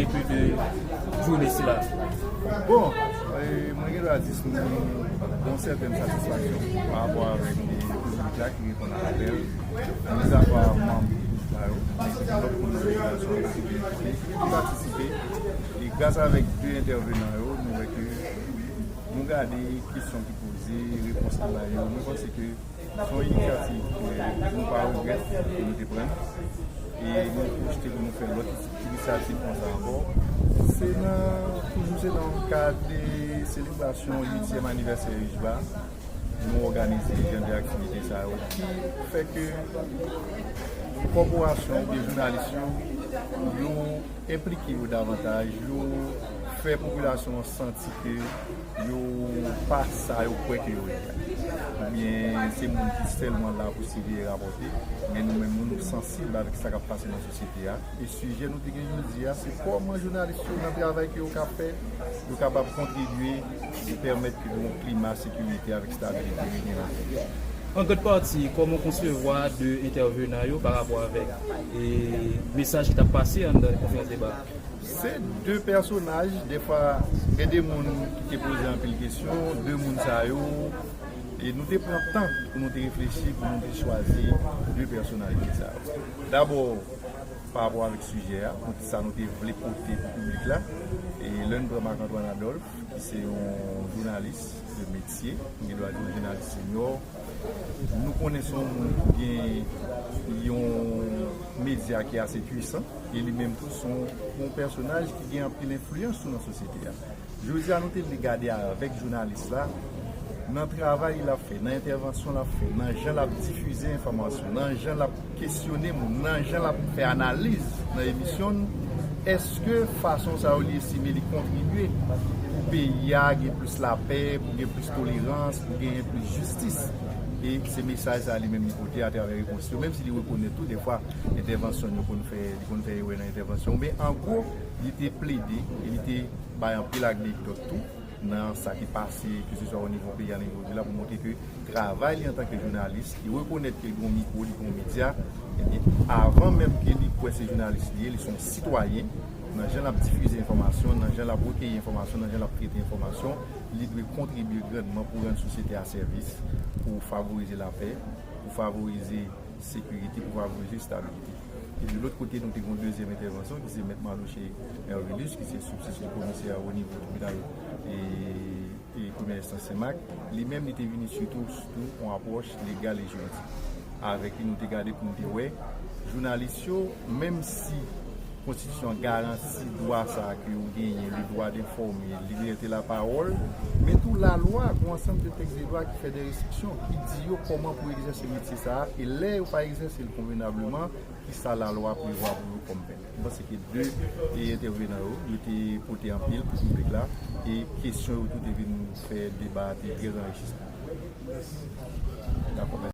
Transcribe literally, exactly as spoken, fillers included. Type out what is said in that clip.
Epi de jounen sila. Bon, e, mwen gen dwa di si nou gen yon sètèn satisfaksyon pa rapò avèk, e, piblik la ki reponn a apèl. Mizapa manm piblik la yo, men se lòt moun nan popilasyon ki vin ki patisipe. E gras avèk de entèvenan yo, nou wè ke nou gade kesyon ki poze, repons ki bay yo. Mwen panse ke se yon inisyativ ke nou pa regrèt ke nou te pran. E nou pwojte pou nou fè lòt inisyativ konsa ankò. Se nan, toujou se nan kad de selebrasyon uityèm anivèsè UJBA, nou òganize jan de aktivite sa yo ki fè ke kòporasyon oubyen jounalis yo, yo enplike yo davantaj, yo fè popilasyon an santi ke yo pa sa yo kwè ke yo ye a. Oubyen se moun ki sèlman la pou sèvi e rapòte, men nou menm nou, nou sansib avèk sa k ap pase nan sosyete a. E sijè nou te gen jodi a, se kòman jounalis yo nan travay ke yo ka fè, yo kapab kontribye e pèmèt ke yon klima sekirite avèk estabilite regne nan peyi a. An grande partie, kòman w konsevwa de entèvenan yo pa rapò avèk, e, mesaj ki t ap pase anndan konferans deba? Se de pèsonaj, dèfwa, gen de moun ki te poze anpil kesyon, de moun sa yo, e nou te pran tan pou nou te reflechi, pou nou te chwazi de pèsonalite sa yo. Dabò, pa rapò avèk sijè a, nou, sa nou te vle pote pou piblik la, e lè n pran Marc Antoine Adolphe, ki se yon jounalis de metye, m gen dwa di yon jounalis senyò. Nou konnen se yon moun ki gen yon medya ki ase pwisan, e li menm tou se yon, yon pèsonaj ki gen anpil enfliyans tou nan sosyete a. Jodi a, nou te vle gade avèk jounalis la, nan travay l ap fè, nan entèvansyon l ap fè, nan jan l ap difize enfòmasyon, nan jan l ap kesyone moun, nan jan l ap fè analiz nan emisyon n, èske fason sa yo li estime li kontribye pou peyi a gen plis lapè, pou gen plis tolerans, pou genyen plis jistis? E se mesaj sa li menm li pote atravè repons yo, menm si li rekonèt tou, dèfwa, entèvansyon n yo konn fè, li konn fè erè nan entèvansyon, men an gwo, li te plede e li te bay anpil anekdòt tou nan sa ki pase, keseswa o nivo peyi a, nivo vil la, pou montre ke travay li antanke jounalis, li rekonèt ke li gen yon mikwo, li gen yon medya, ebyen, avan menm ke li kwè se jounalis li ye, li se yon sitwayen, nan jan l ap difize enfòmasyon, nan jan l ap rekeyi enfòmasyon, nan jan l ap trete enfòmasyon, li dwe kontribye grandman pou rann sosyete a sèvis, pou favorize lapè, pou favorize sekirite, pou favorize estabilite. E de lòt kote, nou te gen yon dezyèm entèvansyon, ki se Mèt Mardochée Hervilus, ki se sibstitisyon komisè o nivo tribinal e, e premyè enstans Senmak. Li menm, li te vini sitou, sitou yon apwòch legal e jiridik. Avèk li, nou te gade pou nou te wè, jounalis yo, menm si Konstitisyon an garanti dwa sa a ke yo genyen, le droit d'informer, liberté la parole, men tou lalwa, gen yon ansanm de tèks de lwa ki fè de restriksyon, ki di yo kòman pou yo egzèse metye sa a, e lè yo pa egzèse l konvenableman, kisa lalwa prevwa pou yo kòm pèn. Mwen panse ke de, e, entèvenan yo, yo te pote anpil pou piblik la, e kesyon yo tou te vin fè deba a te trè anrichisan. Dakò, mèsi.